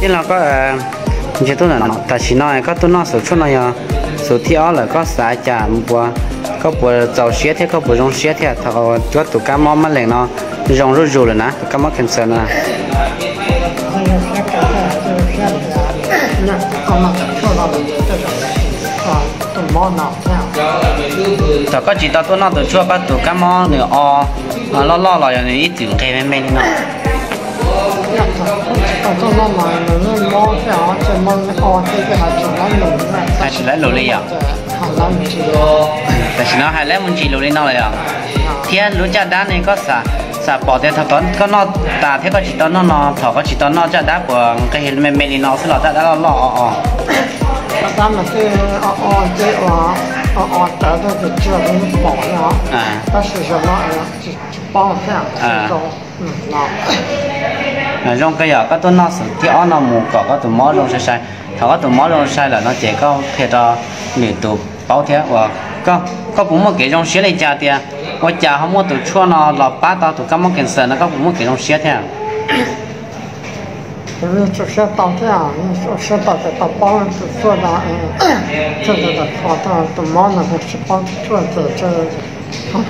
Tij laug koj, tam sim no koj tuaj noj xum tshuaj no yog xum thib ob lawm, koj xav cas, koj puas txaus siab thiab koj puas zoo siab thiab thaum koj tus kab mob mab lees no zoo zuj zus lawm na, tus kab mob cancer no? Thaum koj tsis tau tuaj noj tus tshuaj koj tus kab mob nws o loj loj los yog nws ib txwm nqes me me li no? Tsis lab lus li yom? Tam sim no hais lab mus ntsis lus li no lawm yom? Thiab lub caj dab ne koj xam pom tias thaum koj noj tas thiab koj tsis tau noj no, thaum koj tsis tau noj caj dab puas nqes me me li no xwb los caj dab loj loj o o? Zoo kawg yog koj tuaj noj xum thib ob no mus kom koj tus mob zoo sai sai. Thaum koj tus mob zoo sai lawm no ces koj qhia rau lwm tus paub thiab uas koj puas muaj kev zoo siab li cas tias ua cas ho muaj tus tshuaj no los pab tau tus kab mob cancer no, koj puas muaj kev zoo siab thiab? Siab tau thiab, siab tau tias tau paub tus tshuaj no, tshuaj ntawd kho tus mob no, tsis paub tus tshuaj ces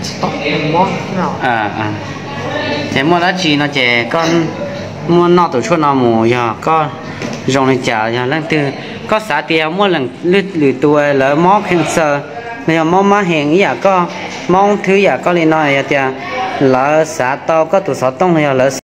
tsis tau tus mob. Ces muaj dab tsi no ces koj muab noj tus tshuaj no mus yog koj zoo li cas, yog leej twg, koj xav tias yog muaj lwm tus lawv mob cancer los yog mob mab hees ib yam koj, mob thwb ib yam koj li no, yog tias lawv xav tau koj tus xov tooj los yog lawv